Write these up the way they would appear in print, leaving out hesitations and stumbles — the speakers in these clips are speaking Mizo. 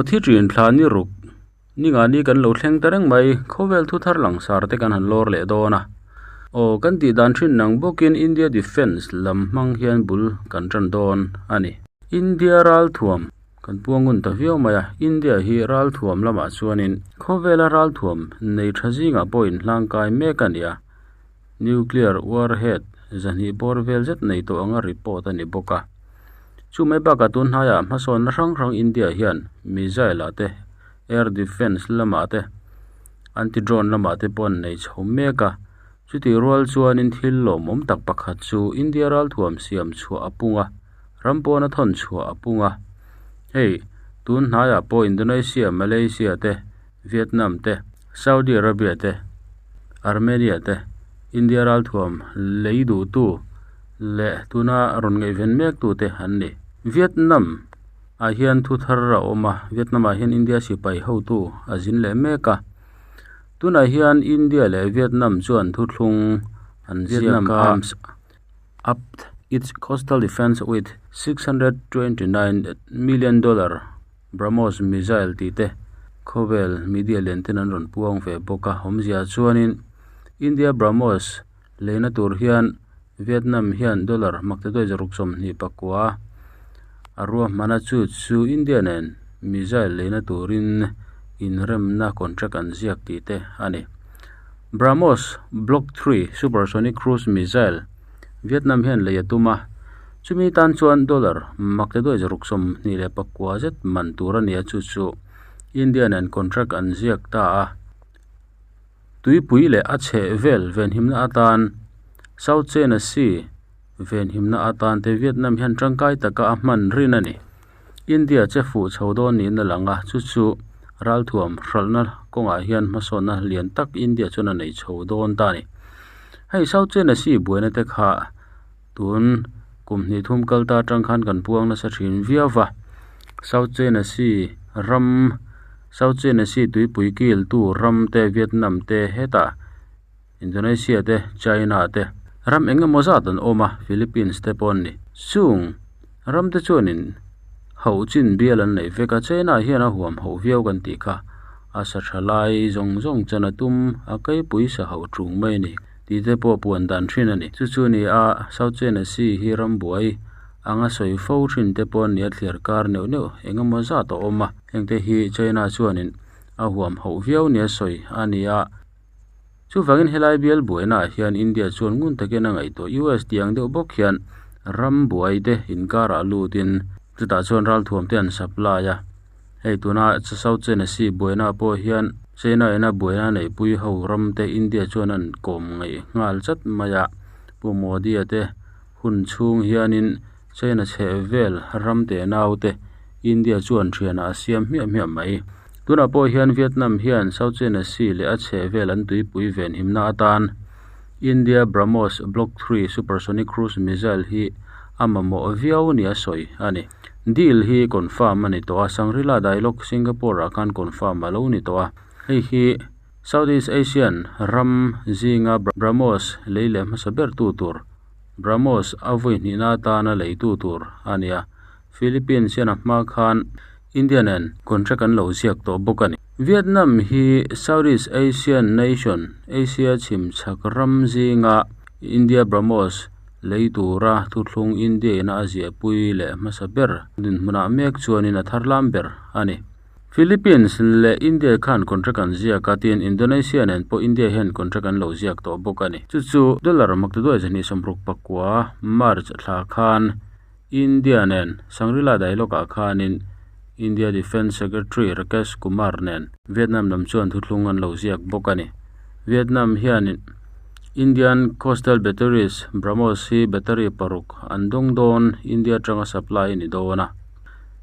Thi ṭin thla ni ruk ni nga ni kan lo thleng ta reng mai, khawvel thu thar langsar te kan han lawr leh dawn a. Aw, kan tih dan ṭhin nang bawkin India Defence lam hmang hian bul kan ṭan dawn a ni. India ralthuam kan puang ngun ta viau mai a, India hi ralthuam lamah chuanin khawvela ralthuam nei ṭha zingah pawh inhlangkai mek a ni a, Nuclear warhead 200 bawr vel zet nei tawh anga report a ni bawk a. Chu mai bakah tun hnaiah hmasawnna hrang hrang India hian missile ah te, air defence lamah te, anti drone lamah te pawh an nei chho mek a. Chutih rual chuanin thil lawmawm tak pakhat chu India ralthuam siam chhuah a pung a, ram pawna thawn chhuah a pung a. Hei, tun hnaiah pawh Indonesia, Malaysia te, Vietnam te, Saudi Arabia te, Armenia te, India ralthuam lei duhtu leh tuna rawn ngaihven mektu te an ni. Vietnam ah hian thu thar a awm a, Vietnam ah hian India sipai hotu a zin leh mek a. Tunah hian India leh Vietnam chuan thuthlung an ziak a. Upped its coastal defence with $629 million BrahMos missile tih te khawvel media lian ten an rawn puang ve bawk a, awmzia chuanin India BrahMos leina tur hian Vietnam hian dollar makte duai zaruk 29 a ruahmana chu chu India nen missile leina turin inremna contract an ziak tih te a ni. BrahMos Block 3 supersonic cruise missile Vietnam hian lei a tum a, chumi tan chuan dollar makte duai 629 zet man tur a ni a, chu chu India nen contract an ziak ta a. Tuipui leh a chheh vel venhimna atan South China Sea venhimna atan te Vietnam hian tangkai taka a hman rin a ni. India che fuh chho dawn niin a lang a, chu chu ralthuam hralhna kawngah hian hmasawnna lian tak India chuan a nei chho dawn ta a ni. Hei South China Sea buaina te kha tun kum hnih thum kal ta atang khan kan puang nasa thin viau va, South China Sea ram South China Sea tuipui kiltu ram te Vietnam te hetah Indonesia te China te ram eng emaw zat an awm a, Philippines te pawh an ni. Chung ram te chuanin hauh chin bial an neih vek a, China hian a huam hauh viau kan tih kha a sa tha lai zawng zawng chan a tum a keipui sa hauh tung mai a ni tih te pawh puan dan thin a ni. Chu chu ni a South China Sea hi ram buai anga sawi fo thin te pawh an ni a, thliar kar neuh neuh eng emaw zat a awm a, heng te hi China chuanin a huam hauh viau nia sawi a ni a. Chuvangin helai bial buainaah hian India chuan ngun takin a ngaihtuah US tih ang deuh bawk hian ram buai te inkarah lutin chutah chuan ralthuam te an supply a. Hei tuna South China Sea buainaah pawh hian China ina buaina neihpui ho ram te India chuan an kawm ngaih nghal chat mai a. Pu Modi-a te hun chhung hianin China chheh vel ram teh nau te India chuan thianah a siam hmiah hmiah mai. Tunah pawh hian Vietnam hian South China Sea leh a chheh vel an tuipui venhimna atan India BrahMos Block 3 supersonic cruise missile hi a mamawh viau nia sawi a ni. Deal hi confirm a ni tawh a, Shangri-La Dialogue Singapore-ah khan confirm a lo ni tawh a. Hei hi Southeast Asian ram zinga BrahMos lei leh hmasa ber tu tur BrahMos a vawi hnihna atana leitu tur a ni a, Philippines hian a hma khan India nen contract an lo ziak tawh bawk a ni. Vietnam hi Southeast Asian nation, Asia chhim chhak ram zinga India BrahMos lei tura thuthlung India ina a ziahpui leh hmasa ber dinhmunah mek chuanin a tharlam ber a ni. Philippines leh India khan contract an ziak a, tin Indonesia nen pawh India hian contract an lo ziak tawh bawk a ni. Chu chu dollar maktaduai 269 March thla khan India nen Shangri-La Dialogue ah khanin India Defence Secretary Rakesh Kumar nen Vietnam lam chuan thuthlung an lo ziak bawk a ni. Vietnam hianin Indian Coastal Batteries BrahMos hi battery paruk an dawng dawn India atanga supply a ni dawn a.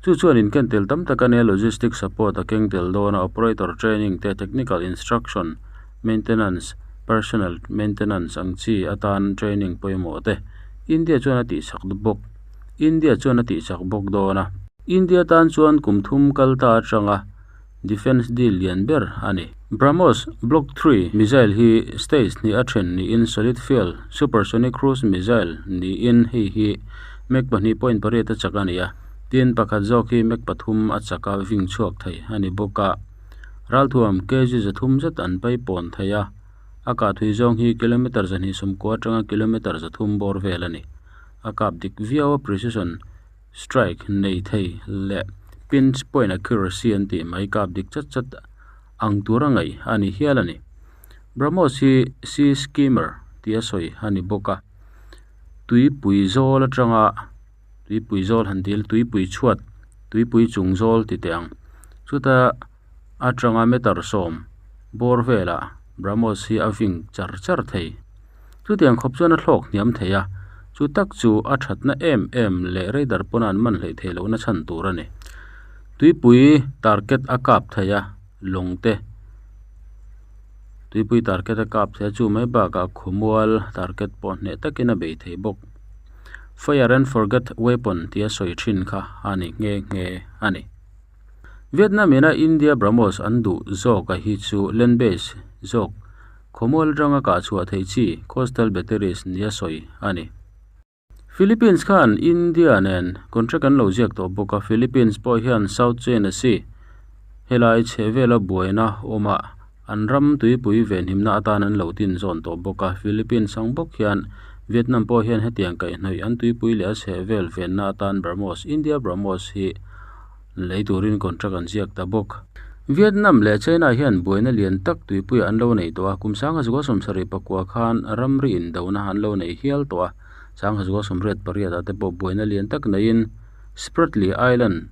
Chu chuan inken tel tam tak a nia, logistic support a keng tel dawn a, operator training te, technical instruction, maintenance, personnel maintenance ang chi atan training pawimawh te India chuan a tihchak bawk India chuan a tihchak bawk dawn a. India tan chuan kum thum kal ta atanga defence deal lian ber a ni. BrahMos Block 3 missile hi stage hnih a then niin solid fuel supersonic cruise missile niin hei hi Mach 2.8 a chak a ni a. Tin, pakhat zawk hi Mach pathum a chak a ving chhuak thei a ni bawk a. Ralthuam kg 300 zet an paipawn thei a, a kah thui zawng hi kilometre 290 atanga kilometre 300 bawr vel a ni. A kap dik viau a precision strike nei thei leh pin point accuracy an tih mai kap dik chat chat ang tura ngaih a ni hial a ni. BrahMos hi sea skimmer tia sawi a ni bawk a, tuipui zawl atanga tuipui zawl han dil tuipui chhuat tuipui chung zawl ti teh ang. Chuta atanga meter 10 bawr velah BrahMos hi a ving char char thei. Chutiang khawp chuan a thlawk hniam thei a, chu tak chu a thatna em em leh radar pawna an man hleih theih lohna chhan tur a ni. Tuipui target a kap thei a, lawng te tuipui target a kap thei a, chu mai bakah khawmual target pawh hneh takin a bei thei bawk. Fire and forget weapon tia sawi thin kha a ni nghe nghe a ni. Vietnam ina India BrahMos an duh zawk a hi chu land base zawk khawmual atanga kah chhuah theih chi coastal batteries nia sawi a ni. Philippines khan India nen contract an lo ziak tawh bawk a, Philippines pawh hian South China Sea helai chhe vela buaina awmah an ram tuipui venhimna atan an lo tin zawn tawh bawk a, Philippines ang bawk hian Vietnam pawh hian hetiang kaihhnawih an tuipui leh a chhe vel venna atan BrahMos, India BrahMos hi lei turin contract an ziak ta bawk. Vietnam leh China hian buaina lian tak tuipuiah an lo nei tawh a, kum 1974 khan ramri indona an lo nei hial tawh a. 1988 ah te pawh buaina lian tak neiin Spratly Island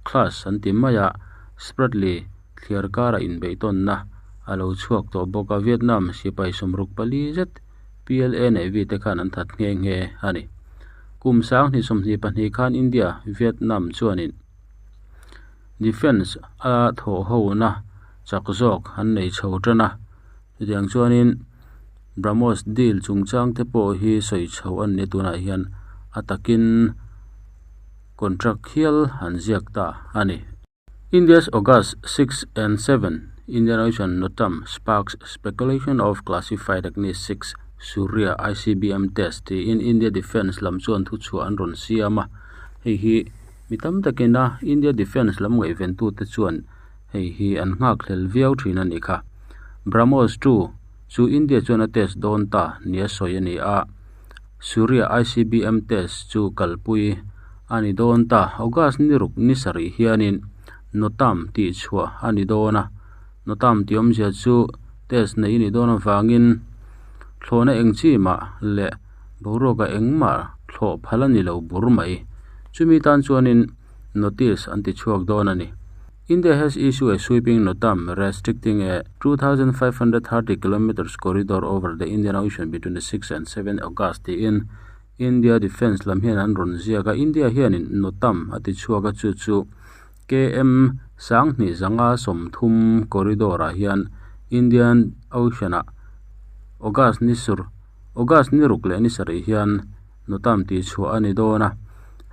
class an ti mai a, Spratly thliar karah inbeihtawnna a lo chhuak tawh bawk a, Vietnam sipai 64 zet PLA Navy te khan an that nghe nghe a ni. Kum 2022 khan India Vietnam chuanin Defence a thawh hona chak zawk an nei chho tan a, chutiang chuanin BrahMos deal chungchang te pawh hi sawi chho an ni tunah hian a takin contract hial an ziak ta a ni. India's August 6 and 7 Indian Ocean NOTAM sparks speculation of classified Agni 6 Surya ICBM test tiin India Defence lam chuan thuchhuah an rawn siam a, hei hi mi tam takina India Defence lam ngaihventute chuan hei hi an nghak hlel viau thin a ni kha. BrahMos 2 chu India chuan a test dawn ta nia sawi a ni a, Surya ICBM test chu kalpui a ni dawn ta. August ni ruk ni sarih hianin NOTAM tih chhuah a ni dawn a, NOTAM tih awmzia chu test nei a ni dawn avangin thlawhna eng chi mah leh boruaka engmah thlawh phal a ni lo bur mai. Chumi tan chuanin notice an ti chhuak dawn a ni. India has issued a sweeping NOTAM restricting a 2,530 kilometers corridor over the Indian Ocean between the 6 and 7 August tiin India Defence lam hian an rawn ziak a, India hianin NOTAM a ti chhuak a, chu chu km 2530 corridor ah hian Indian Ocean ah August ni sur August ni ruk leh ni sarih hian NOTAM tih chhuah a ni dawn a,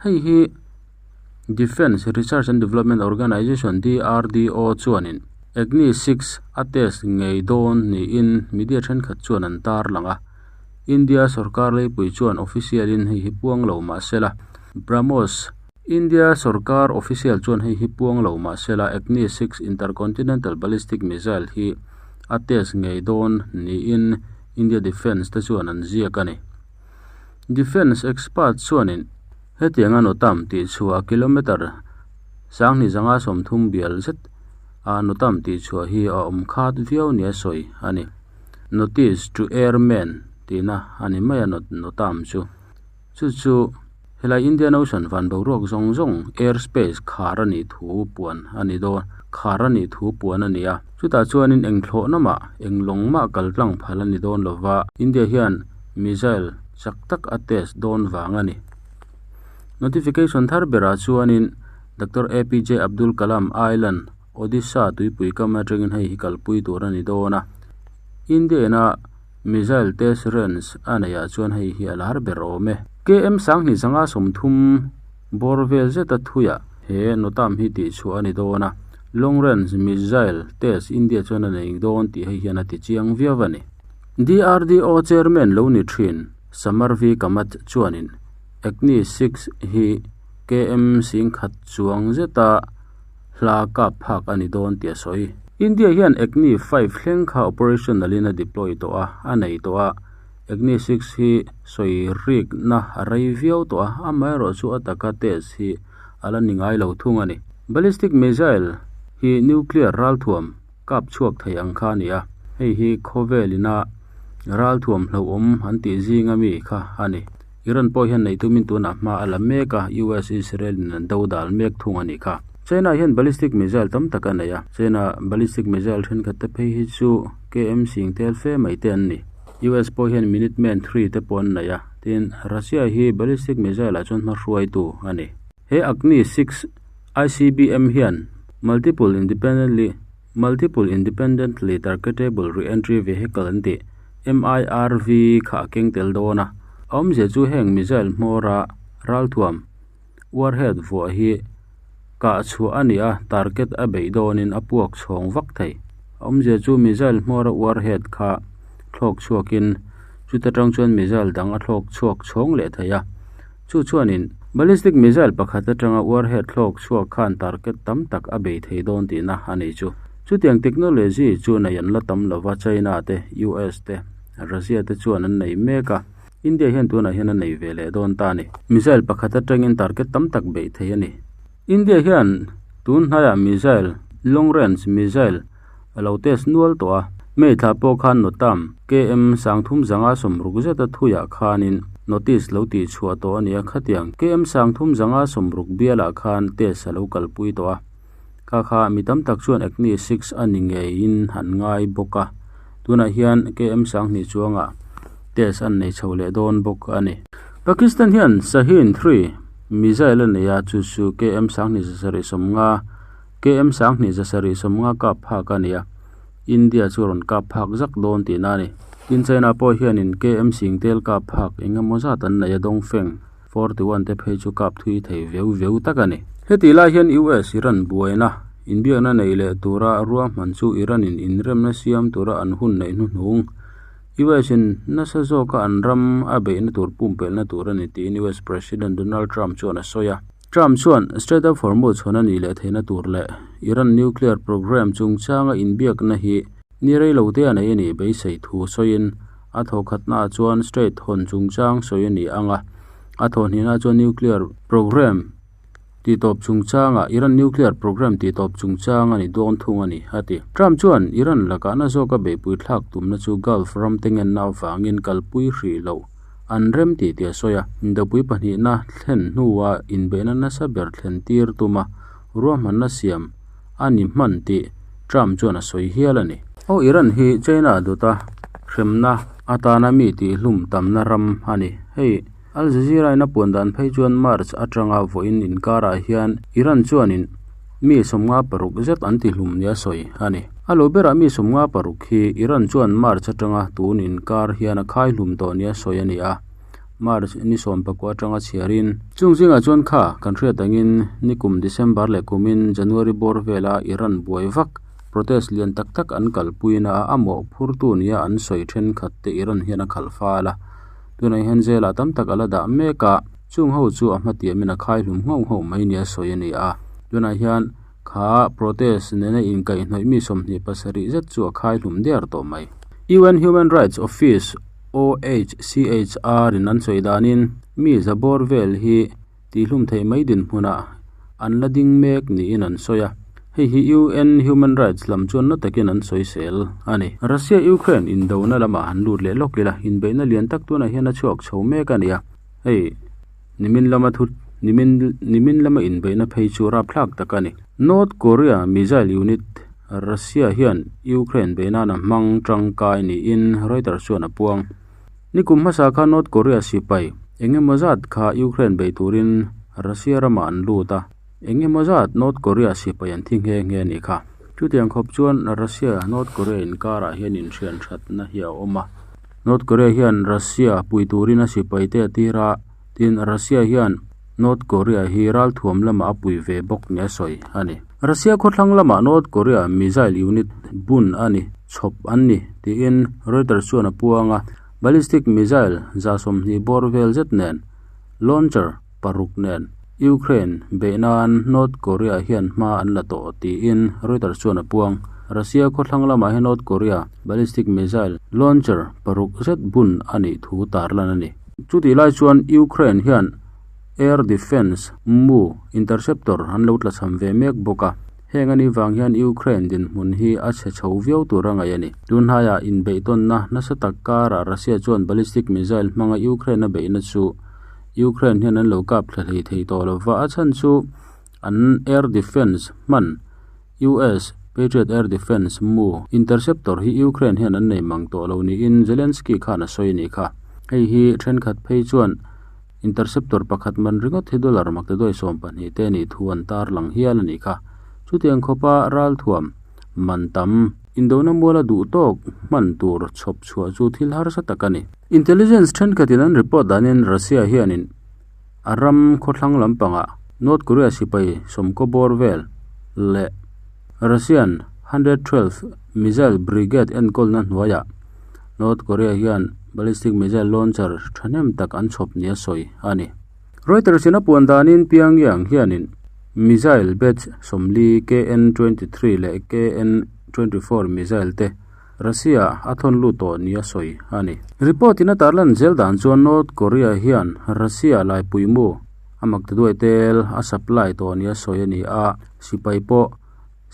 hei hi Defence Research and Development Organisation, DRDO, chuanin Agni 6 a test ngei dawn niin media thenkhat chuan an tarlang a. India sorkar leipui chuan official in hei hi puang lo mah sela, BrahMos. India sorkar official chuan hei hi puang lo mah sela, Agni 6 intercontinental ballistic missile hi a test ngei dawn niin India Defence te chuan an ziak a ni. Defence expert chuanin hetianga NOTAM tih chhuah kilometre 2530 bial zet a NOTAM tih chhuah hi a awm khat viau nia sawi a ni. Notice to airmen tihna a ni mai a NOTAM chu. Chu chu helai Indian Ocean van boruak zawng zawng air space khar a nih thu puan a ni dawn khar a nih thu puan a ni a. Chutah chuanin eng thlawhna mah eng lawng mah kal tlang phal a ni dawn lova India hian missile chak tak a test dawn vang a ni. Notification thar berah chuanin Doctor APJ Abdul Kalam Island, Odisha tuipui kam atangin hei hi kalpui tur a ni dawn a. India ina missile test range a neihah chuan hei hi a lar ber awm e. KM 2530 bawr vel zeta thuiah he NOTAM hi tih chhuah a ni dawn a. Long range missile test India chuan a nei dawn tih hei hian a ti chiang viau a ni. DRDO chairman lo ni thin Samar V Kamath chuanin Agni 6 hi. KM 10,000 chuang zeta hla kap phak a ni dawn tih a sawi. India hian Agni 5 thleng kha operational in a deploy tawh a, a nei tawh a. Agni 6 hi sawi rikna a rei viau tawh a, amaherawhchu a taka test hi a la ni ngai lo thung a ni. Ballistic missile hi nuclear ralthuam kap chhuak thei ang kha a ni a, hei hi khawvel ina ralthuam hlauhawm an tih zinga mi kha a ni. Iran pawh hian neih tumin tunah hma a la mek a, US Israel in an do dal mek thung a nih kha. China hian ballistic missile tam tak a nei a, China ballistic missile thenkhat te phei hi chu KM sing tel fe mai te an ni. US pawh hian Minuteman 3 te pawh an nei a, tin Russia hi ballistic missile ah chuan hmahruaitu a ni. He Agni 6 ICBM hian multiple independently Multiple Independently Targetable Re-entry Vehicle an tih, MIRV, kha a keng tel dawn a. A awmzia chu heng missile hmawra ralthuam, warhead, vuah hi kah chhuah a ni a, target a beih dawnin a puak chhawng vak thei. A awmzia chu missile hmawra warhead kha thlawk chhuakin chuta tang chuan missile dang a thlawk chhuak chhawng leh thei a. Chu chuanin ballistic missile pakhat atanga warhead thlawk chhuak khan target tam tak a bei thei dawn tihna a ni chu. Chutiang technology chu nei an la tam lova China te, US te, Russia te chuan an nei mek a, India hian tunah hian a nei ve leh dawn ta a ni. Missile pakhat atangin target tam tak beih thei a ni. India hian tun hnaiah missile, long range missile, a lo test nual tawh a. May thla pawh khan Notam, KM 35 60 zeta thuiah khanin notice lo tih chhuah tawh a ni a, khatiang KM 35 60 bialah khan test a lo kalpui tawh a. Kha kha mi tam tak chuan Agni 6 a ni ngeiin an ngai bawk a, tunah hian KM 2000 chuangah test an nei chho leh dawn bawk a ni. Pakistan hian Shaheen 3 missile a nei a, chu chu KM 2750 KM 2750 kap phak a ni a, India chu rawn kap phak zak dawn tihna a ni. Tin China pawh hianin KM singtel kap phak eng emaw zat an nei a, Dongfeng 41 te phei chu kap thui thei veu veu tak a ni. Hetih lai hian US Iran buaina inbiakna nei leh tura ruahman chu Iran in inremna siam tura an hun neih hnuhnung US in nasa zawka an ram a beihna tur pumpelhna tur a ni tiin US President Donald Trump chuan a sawi a. Trump chuan Strait of Hormuz hawn a nih leh theihna tur leh Iran nuclear programme chungchanga inbiakna hi ni rei lo te a nei a nih beisei thu sawiin a thawhkhatnaah chuan Strait hawn chungchang sawi a ni ang a, a thawhhnihnaah chuan nuclear programme tihtawp chungchanga Iran nuclear programme tihtawp chungchang a ni dawn thung a ni, a ti. Trump chuan Iran lakah na zawka beihpui thlak tumna chu Gulf ram te ngenna avangin kalpui hrih loh An rem tih tih a sawi a, indopui pahnihna thlen hnua inbeihna nasa ber thlen tir tuma ruahmanna siam a ni hman tih Trump chuan a sawi hial a ni. Aw Iran hi China dawta hremna atana mi tihhlum tamna ram a ni. Hei Al Jazeera in a puan dan phei chuan March atanga vawiin inkarah hian Iran chuanin mi 56 zet an tihlum nia sawi a ni. A lo berah mi 56 hi Iran chuan March atanga tun inkar hian a khai hlum tawh nia sawi a ni a, March ni 19 atanga chhiarin. Chung zingah chuan kha kan hriat angin nikum December leh kumin January bawr vela Iran buai vak protest lian tak tak an kalpuina a a mawhphurtu nia an sawi thenkhat te Iran hian a khalh fal a. Tunah hian jail ah tam tak a la dah mek a, chung ho chu a hmatiamin a khai hlum nghauh nghauh mai nia sawi a ni a. Tunah hian kha protest nena inkaihhnawih mi 27 zet chu a khai hlum der tawh mai. UN Human Rights Office, OHCHR, in an sawi danin mi za bawr vel hi Tihlum theih mai dinhmunah an la ding mek niin an sawi a, hei hi UN Human Rights lam chuan na takin an sawi sel a ni. Russia-Ukraine indona lamah han lut leh lawk ila, inbeihna lian tak tunah hian a chhuak chho mek a ni a, hei nimin lama thu nimin nimin lama inbeihna phei chu rapthlak tak a ni. North Korea missile unit Russia hian Ukraine beihnan a hmang tangkai niin Reuters chuan a puang. Nikum hmasa kha North Korea sipai eng emaw zat kha Ukraine bei turin Russia ramah an lut a, eng emaw zat North Korea sipai an thi nghe nghe a nih kha. Chutiang khawp chuan Russia North Korea inkarah hian inhrian thatna hi a awm a. North Korea hian Russia pui turin a sipai te a tir a, tin Russia hian North Korea hi ralthuam lamah a pui ve bawk nia sawi a ni. Russia khawthlang lamah North Korea missile unit bun a ni. Chhawp an ni, tiin Reuters chuan a puang a. Ballistic missile 120 bawr vel zet nen, launcher paruk nen. Ukraine beih nan North Korea hian hma an la tawh tiin Reuters chuan a puang. Russia khawthlang lamah hian North Korea ballistic missile launcher paruk zet bun a nih thu tarlan a ni. Chutih lai chuan Ukraine hian air defence mu interceptor an lo tlachham ve mek bawk a, heng a nih vang hian Ukraine dinhmun hi a chhe chho viau tur a ngaih a ni. Tunhnaiah inbeihtawnna nasa tak karah Russia chuan ballistic missile hmanga Ukraine a beihna chu Ukraine hian an lo kap thla hlei thei tawh lo va, a chhan chu an air defence hman US Patriot air defence mu interceptor hi Ukraine hian an nei mang tawh lo niin Zelensky khan a sawi a nih kha. Hei hi thenkhat phei chuan interceptor pakhat man ringawt hi dollar maktaduai 12 te nih thu an tarlang hial a nih kha. Chutiang khawpa ralthuam man tam indona muala duh tawk hman tur chhawp chhuah chu thil harsa tak a ni. Intelligence thenkhatin an report danin Russia hianin a ram khawthlang lampangah North Korea sipai sawmkaw bawr vel leh Russian 112 Missile Brigade enkawlna hnuaiah North Korea hian ballistic missile launcher thahnem tak an chhawp nia sawi a ni. Reuters in a puan danin Pyongyang hianin missile batch 40 KN-23 leh KN-24 missile te Russia a thawn lut tawh nia sawi a ni. Report in a tarlan zel dan chuan North Korea hian Russia laipui mu a maktaduai tel a supply tawh nia sawi a ni a, sipai pawh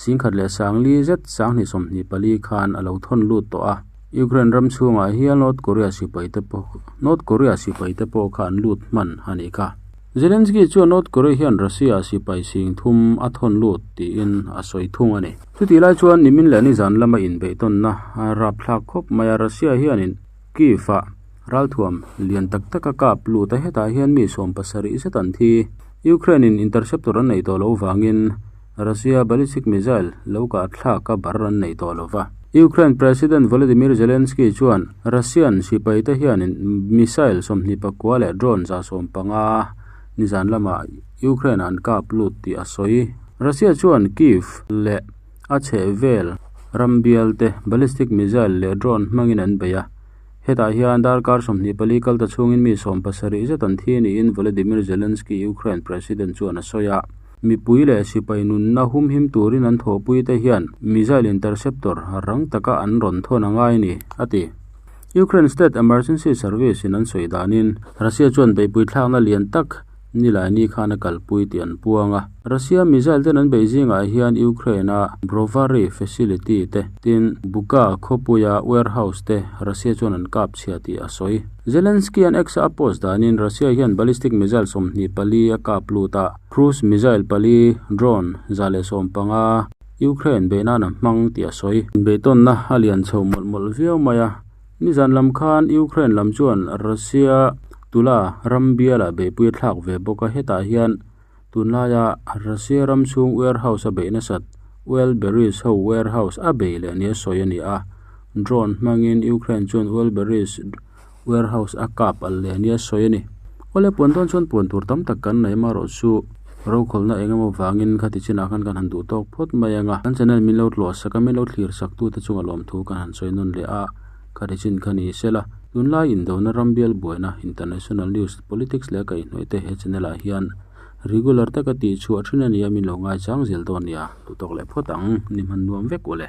singkhat leh sangli zet sanghnih 24 khan a lo thawn lut tawh a. Ukraine ram chhungah hian North Korea sipai te pawh North Korea sipai te pawh kha an lut hman a nih kha. Zelensky chuan North Korea hian Russia sipai sing thum a thawn lut tiin a sawi thung a ni. Chutih lai chuan nimin leh nizan lama inbeihtawnna a rapthlak khawp mai a, Russia hianin Kyiv ah ralthuam lian tak tak a kap lut a, hetah hian mi 70 zet an thi. Ukraine in interceptor an neih tawh loh vangin Russia ballistic missile lo kah thlak a bar an nei tawh lova. Ukraine President Volodymyr Zelensky chuan Russian sipai te hianin missile 29 leh drone 150 nizan lamah Ukraine an kap lut tih a sawi. Russia chuan Kyiv leh a chhehvel ram bial te ballistic missile leh drone hmangin an bei a. Hetah hian darkar 24 kal ta chhungin mi 70 zet an thi niin Volodymyr Zelensky Ukraine President chuan a sawi a. Mipui leh sipai nunna humhim turin an thawhpui te hian missile interceptor rang taka an rawn thawn a ngai ni, a ti. Ukraine State Emergency Service in an sawi danin Russia chuan beihpui thlakna lian tak nilai ni khan a kalpui tih an puang a. Russia missile ten an beih zingah hian Ukraine a Brovary facility te tin Buka khawpuia warehouse te Russia chuan an kap chhia tih a sawi. Zelensky an X a post danin Russia hian ballistic missile 24 a kap lut a, cruise missile pali, drone 150 Ukraine beihnan a hmang tih a sawi. Inbeihtawnna a lian chho mawlh mawlh viau mai a, nizan lam khan Ukraine lam chuan Russia tula ram bialah beihpui a thlak ve bawk a, hetah hian tunlaia Russia ram chhung warehouse a beih nasat Wildberries ho warehouse a bei leh nia sawi a ni a, drone hmangin Ukraine chuan Wildberries warehouse a kap al leh nia sawi a ni. Awle puan dawn chuan puan tur tam tak kan nei marawh chu rokhawlna eng emaw vangin khati chinah khan kan han duh tawk phawt mai anga kan channel min lo tlawh sak a min lo thlir sak tu te chunga lawmthu kan han sawi nawn leh a khati chin kha ni sela tunlai indona ram bial buaina international news politics leh kaihhnawih te he channel ah hian regular taka tih chhuah thin a ni a min lo ngai chang zel dawn nia duh tawk leh phawt ang ni hman nuam vek ule.